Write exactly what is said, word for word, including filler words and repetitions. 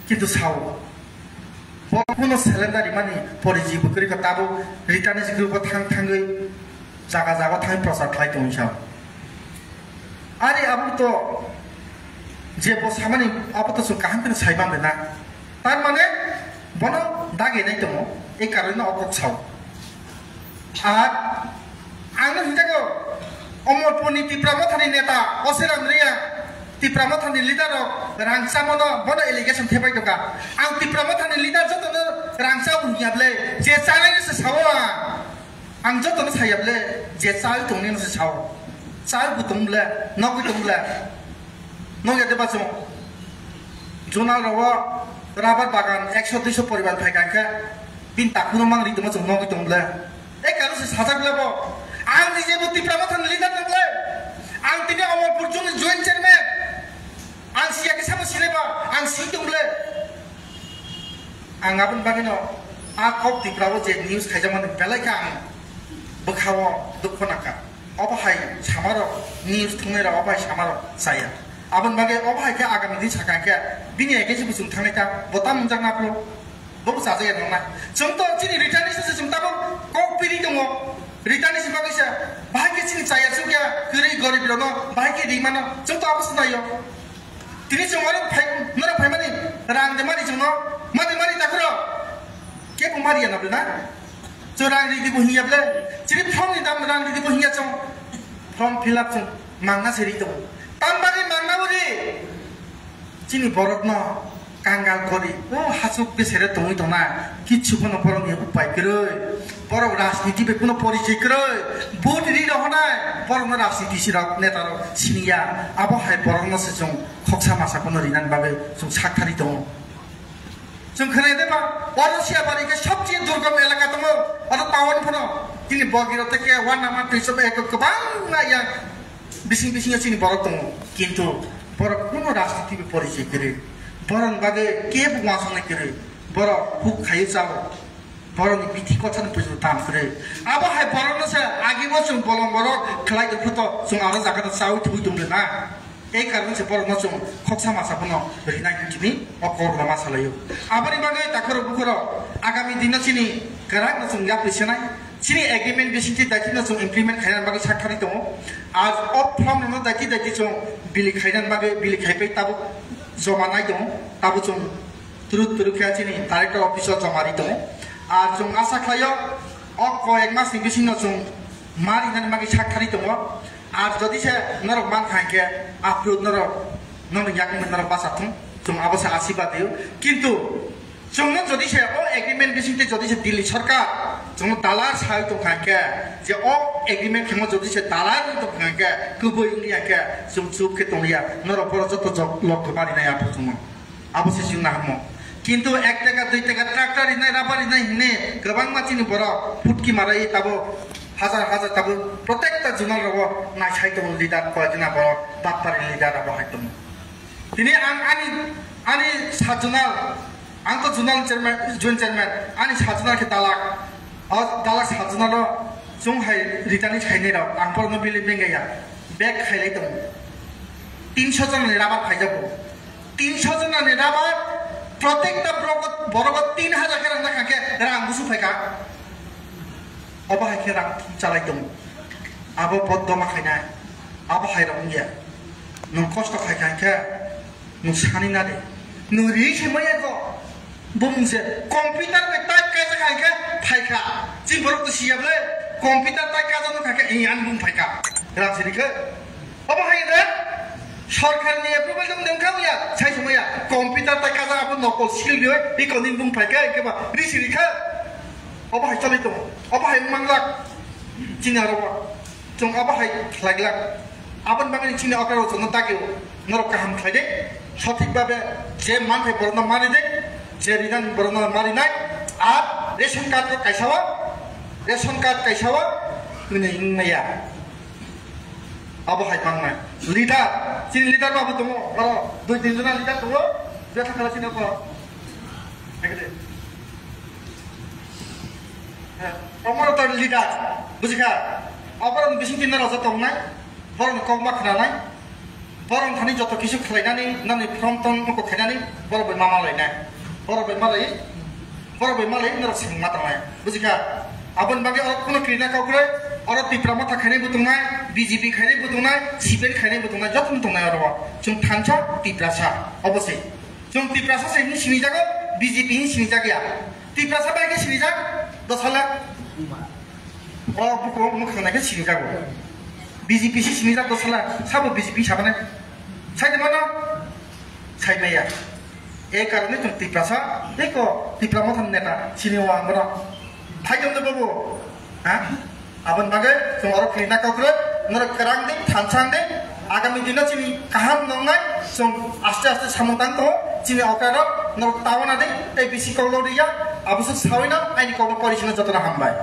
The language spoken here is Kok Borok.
Kintu sao, bo kuno seleng dari mani poriji bwkrwi kha, tabuk return ni sikirbo thang thangwi jaga jaga thangwi prochar khlai tongwi sao. Ari abo to je bo samani abo to chwng kaham khe sai man rwna. Tar mane bono dagenai tongo, ei karone o kok sao. Ar ang no hinjago, Omorpurni Tipra Mothani neta Osiram Reang, Tipra Mothani leader rok rang chamono bono allegation thebai tongkha. Ang Tipra Mothani leader jotono rang chao hinya ble, je chanai se sao ang. Ang jotono saya ble, je chai tongni no se sao. Chai bo tong ble, nogwi tong ble. Nogya de bachung. Zonal rogo rubber bagan ekso duiso poribar phai kha khe, bin takhurok mang ri tongma chwng nogwi tong ble. Ei karo se sajak le bo. Ang ni je bo Tipra Mothani leader nang le. Ang tini Omorpur zone ni joint chairman. Ang siya khe samo sinai ba, ang si tong le. Ang aboni bagwi no a kok Tipra o je news khaijak mani belai kha ang bwkha o dukho nangkha. Obo hai samarok news thungnai rok obo hai samarok chaya. Aboni bagwi obo hai khe agami din sakha khe bini against bo chwng thangnai ta bo ta mwngjak na phuru. Bobo chajaya nongnai. Chwng to chini return ni se chwng tabuk kok piri tongo. Return ni se bagwi se bahai khe chini chaya chukya kwrwi gorib rokno bahai khe ri mano. Chwng to abo se naio. Tini chwng oro phai, norok phaimani rang de mari chwngno. Mari mari takhuro. Kebo mari ya na bwna. Chwng rang ridi bo hinya ble. Chini form ni dam rang ridi bo hinya chwng. Form fill up chwng mangna se ri tongo. Tam bagwi mangna bo ri. Chini borokno kangal kori, o hachuk besere tongwi tongnai, kichu phano borokni upai kwrwi, borok rajniti bai kuno porichoi kwrwi, vote ri rohonai, borokno rajniti sirok, netarok siniya, abo hai borokno se chwng khoksa masa phano rinani bagwi chwng sak thari tongo. Chwng khwnai de ba, oro siya bari khe sobcheye durgom elaka tongo, oro town phano chini bogirok tei ke one number twi chwng eko kwbangma yang bising bisingo chini borok tongo, kintu borok kuno rajniti bai porichoi kwrwi, borokni bagwi kebo uansuknai kwrwi, borok huk khaio chao, borokni bithi kothani pujino tam kwrwi. Abo hai borokno se agimo chwng bolong borok khlai tongphuto chwng aro jaga no chaui thwi tongde na. Ei karon se borokno chwng khoksa masa bono rinai hwnchini o kok lama salaio. Aboni bagwi takhorok bukhorok agami dino chini kwrakno chwng yapri senai. Chini agreement bisingtwi daitino chwng implement khaina bagwi sak thari tongo. Ar o form rokno daiti daiti chwng bili khaina bagwi bili khaipai tabuk joma nai tongo. Tabuk chwng turuk turuk khe chini director office o joma ri tongo. Ar chwng asa khlaio o koyek masni bisingno chwng ma rinani bagwi sak thari tongo. Ar jodi se norok man kha hinkhe aphuru norok nokni yakungni norok bacha thung, chwng abo se asibad rio. Kintu chwngno jodi se o agreement bisingtwi jodi se Delhi sorkar chwngno dalar sai tong kha hinkhe, je o agreement khemo jodi se dalar wng tong kha hinkhe, kwbwi wngya hinkhe chwng chup khe tongya, norok borok joto jok lok kwma rinai aphuru chwngno. Abo se chwng naharmo. Kintu ek taka, dui taka tractor rinai, rubber rinai hinwi kwbangma chini borok phutki marai tabo hajar hajar tabo protekta zonal rogo naisai tongo leader koidina borok batpari leader abo hai tongo. Tini ang ani, ani sat zonal, ang to zonal chairman, joint chairman, ani sat zonal khe dalak. O dalak sat zonal o chwng hai ritani sainai rok ang borokno bili bengaya bag khailai tongo. Tinso jona ni rubber phaijago. Tinso jona ni rubber, protekta borok, borok tin hajar khe rang kha khe rang busu phaikha. Obo hai khe rang thum chalai tongo. Abo boddo ma khainai. Abo hai rok wngya. Nwng kosto khai khai khe nwng sani na de. Nwng ri se maya ko. Bumung se computer bai type kaijak hai khe phaikha. Chini borok to siya ble computer type kaijak no kha khe, "Ee, ani bumung phaikha." Rang siri khe. Obo hai da? Sorkar ni approval dong dong kha ya? Sai se maya. Computer type kaijak abo nokol sil bi oi. Iko ni bumung phaikha, ike ba ri siri kha. Obo hai chalai tongo. Obo hai manglak. Chini aro ba. Chwng abo hai khlai glak. Aboni bagwi chini okra rok chwngno dagio. Norok kaham khlai de. Sothik babe je manthai borokno mari de. Je rinan borokno mari nai. Ar ration card rok kaisa o. Ration card kaisa o. Hwnwi wng maya. Abo hai mangnai. Leader. Chini leader babu tongo. Oro dui tin jona leader tongo. Betha khala chini okra. Ekde. Omo to leader, bujikha? Oborok bising tin rok tongnai, borok ni kok ma khwnanai. Borok thani joto kisu khlainani, nani from tong oko khainani, borok bai ma malainai. Borok bai malai, borok bai malai norok sing ma tangnai. Bujikha? Aboni bagwi oro kuno kirina kok kwrwi, oro Tipra Motha khainai bo tongnai, B J P khainai bo tongnai, C P M khainai bo tongnai, joto no tongnai oro. Chwng thansa Tiprasa, oboswi. Chwng Tiprasa se hwnwi sinijago, B J P hwnwi sinijak ya. Tiprasa bai khe sinijak, dosala. O buko mwkhang nai khe sinijago. B J P se sinijak dosala, sabo B J P sabane. Sai de mano? Sai maya. E karone chwng Tiprasa, eko Tipra Motha ni neta, sini o ang bono. Phai tong de bobo. Ha? Aboni bagwi chwng oro kirina kok kwrwi, norok kwrang di, thansa di, agami dino chini kaham nongnai, chwng aste aste samung tang tongo, chini okra rok norok tawana di, tei bisi kok lodi ya, abo se sawino aini kokno pori sino jotono hambai.